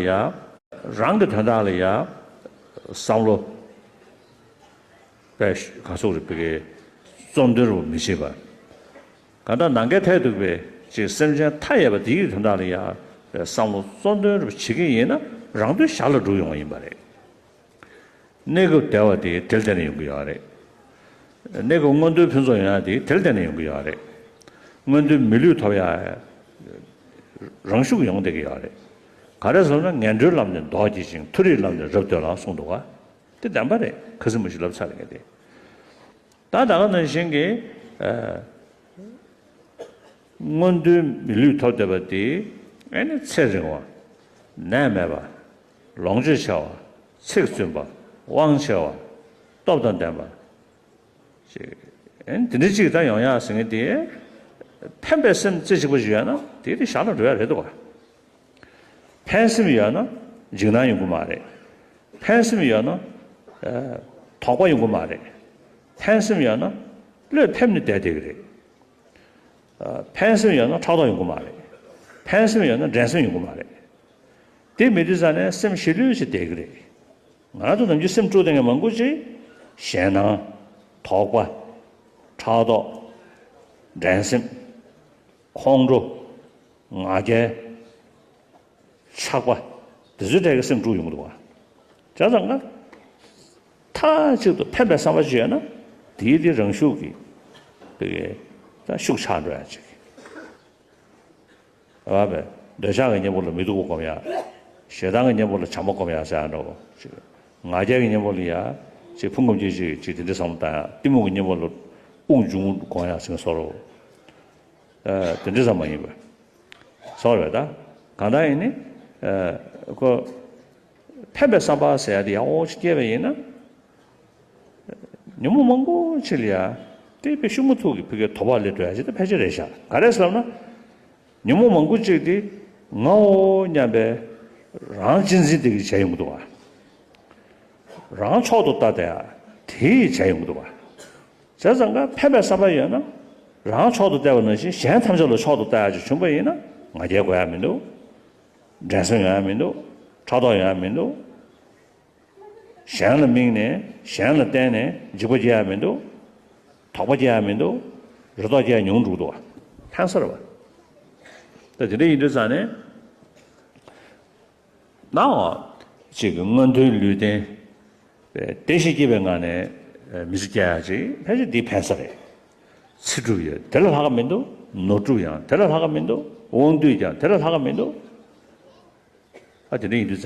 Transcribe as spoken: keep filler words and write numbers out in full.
ཡ། རང་གི་དོན་དག་ལ་ཡ། བསམ་བློ། པས་ག་ཚོད་རེ་བི་གའི་གཙོ་འདོན་རུ་མི་བྱེད་པ། ག་འདྲ་ནང་གའི་ཐད་དུ་པའི་ཅིག་སེམས་ཅན་མཐའ་ཡས་པ་དེའི་དོན་དག་ལ་ཡ། བསམ་བློ་གཙོ་འདོན་རུ་བྱེད་ཀྱི་ཡིན་ན་རང་དོན་ཞར་ལ་འགྲུབ་ཡོང་བ་ཡིན་པ་རེད། གནས་སྐབས་བདེ་བ་དེ་དེར་བརྟེན་ནས་ཡོང་གི་ཡོད་རེད། གནས་སྐབས་མངོན་མཐོའི་ཕུན་ཚོགས་ཡོང་ཡ་དེ་དེར་བརྟེན་ནས་ཡོང་གི་ཡོད་རེད། མངོན་མཐོའི་མི་ལུས་ཐོབ་ཡ་རང་ཤུགས་ཡོང་བསྡད་ཀྱི་ཡོད་རེད། ག་རེ་ཟེར་ན་ངན་འགྲོའི་ལམ་ནས་ལྡོག་བགྱིད་ཅིང་མཐོ་རིས་ལམ་ནས་རབ་སྟོན་ལ་གསུངས་འདུག་ག་དེ་བདེན་པ་རེད། ཁ་སིམ་མ་ཞིག་ལབ་ཚར་རེད་ངས་དེ། ད་ད་ག་ནང་བཞིན་གྱི། ཨ། མངོན་མཐོའི་མི་ལུས་ཐོབ་བསྡད་པ་དེ་ཨེ་ནི་ཚེ་རིང་བ། ནད་མེད་པ། ལོངས་སྤྱོད་ཆེ་བ། ཚིག་བཙུན་པ། དབང་ཆེ་བ། སྟོབས་དང་ལྡན་པ། ཅིག་ཨེ་ནི་དེ་འདྲ་ཅིག་ད་ཡོང་ཡག་ཟེར་མཁན་དེ། ཕན་པའི་སེམས་རྩེ་གཅིག་པ་ཞིག་ཡོད་ན་དེ་དེ་ཞར་ལ་འགྲོ་ཡ་རེད་འདུག་ག་ཕན་སེམས་ཡོད་ན་འཇིགས་སྣང་ཡོང་གི་མ་རེད། ཕན་སེམས་ཡོད་ན། ཨ། དོགས་པ་ཡོང་གི་མ་རེད། ཕན་སེམས་ཡོད་ན་བློས་ཕེབས་ནས་བསྡད་བསྡད་ཀྱི་རེད། ཨ། ཕན་སེམས་ཡོད་ན་ཕྲག་དོག་ཡོང་གི་མ་རེད། ཕན་སེམས་ཡོད་ན་འགྲན་སེམས་ཡོང་གི་མ་རེད། དེ་མེད་དུས་ཙང་ནས་སེམས་ཞི་ལྷོད་ཅིག་བསྡད་ཀྱི་རེད། ང་རང་ཚོ་ནམ་རྒྱུན་སེམས་དཀྲུགས་བསྡད་མཁན་མང་པོ་ཅིག་ཞེད་སྣང་། དོགས་པ། ཕྲག་དོག་འགྲན་སེམས། ཁོང་ཁྲོ། ང་རྒྱལ། ཆགས་པ། དེ་ཚོའི་གྲས་ཀྱི་སེམས་དཀྲུགས་ཡོང་གི་འདུག་བ། བྱས་ཙང་ཀ་མཐའ་གཅིག་ཏུ་ཕན་པའི་བསམ་པ་ཅིག་ཡོད་ན། དེའི་དེ་རང་ཤུགས་ཀྱིས་དེ་གའི་ད་ཤུགས་ཆག་འགྲོ་ཡ་ཅིག་རེད་བ། འདོད་ཆགས་ཀྱི་གཉེན་པོ་ལ་མི་སྡུག་པ་སྒོམ་ཡ། ཞེ་སྡང་གི་གཉེན་པོ་ལ་བྱམས་པ་སྒོམ་ཡ་ཟེར་ཡ་འདྲ་བོ་ཅིག་ང་རྒྱལ་གྱི་གཉེན་པོ་ལ་ཡ། ཅིག་ཕུང་ཁམས་སྐྱེ་མཆེད་ཀྱི་ཅིག་དེ་འདྲ་བསམ་བློ་བཏང་ཡ། གཏི་མུག་གི་གཉེན་པོ་ལ་དབུགས་འབྱུང་སྒོམ་ཡ་ཟེར་བཟོ་འདྲ་བོ། ཨ། དེ་འདྲ་ཙམ་མ་ཡིན་པ། སོང་རེད་ད། གང་ལྟར་ཡིན་ནི། ཨ། ཁོ། ཕན་པའི་བསམ་པ་ཟེར་ཡ་དེ་ཡག་པོ་ཅིག་སྐྱེས་པ་ཡིན་ན། ཉོན་མོངས་མང་པོ་ཅིག་ལ་ཡ། དེ་དཔེ་ཤུགས་མ་ཐུག་གི་ཕ་གིའི་དོ་ཕོག་སླེབས་འགྲོ་ཡ་ཅིག་ད་ཕལ་ཆེར་རེད་ཤག་ག་རེ་ཟེར་ན། ཉོན་མོངས་མང་པོ་ཅིག་དེ་ངའོ་སྙམ་པའི་རང་གཅེས་འཛིན་དེ་གིས་བྱས་ཡོང་གི་འདུག་ག་རང་མཆོག་ཏུ་ལྟ་བསྡད་ཡ་དེ་གིས་བྱས་ཡོང་གི་འདུག་ག་བྱས་ཙང་ཀ་ཕན་པའི་བསམ་པ་ཡོད་ན། རང་མཆོག་ཏུ་བལྟས་པ་ནང་བཞིན་གཞན་ཐམས་ཅད་ལ་མཆོག་ཏུ་ལྟ་ཡག་ཅིག་བྱུང་པ་ཡིན་ན་ང་རྒྱལ་དགོས་ཡག་མི་འདུག་འགྲན་སེམས་ཡོང་ཡག་མི་འདུག་ཕྲག་དོག་ཡོང་ཡག་མི་འདུག་གཞན་ལ་དམིགས་ནས་གཞན་ལ་བརྟེན་ནས་འཇིགས་པ་སྐྱེ་ཡག་མི་འདུག་དོགས་པ་སྐྱེ་ཡག་མི་འདུག་རེ་དོགས་སྐྱེ་ཡག་ཉུང་འགྲོ་གི་འདུག་བ། ཕན་ས་རེད་བ། ད་དེ་འདྲ་ཡིན་དུས་ཙང་ནས། ནའང་། གཅིག་གི་མངོན་མཐོའི་ལུས་རྟེན། བདེ་ཞིང་སྐྱིད་པའི་ངང་ནས་མི་ཚེ་སྐྱེལ་ཡག་ཅིག་ཕལ་ཆེར་འདི་ཕན་ས་རེད། ཚེ་སྒྲུབ་ཡོད་དེ་ལས་ལྷག་ག་མི་འདུག་ནོར་སྒྲུབ་ཡང་དེ་ལས་ལྷག་ག་མི་འདུག་དབང་སྡུད་ཀྱང་དེ་ལས་ལྷག་ག་མི་འདུག་ཨ་དེ་འདྲ་ཡིན་དུས་ཙང་།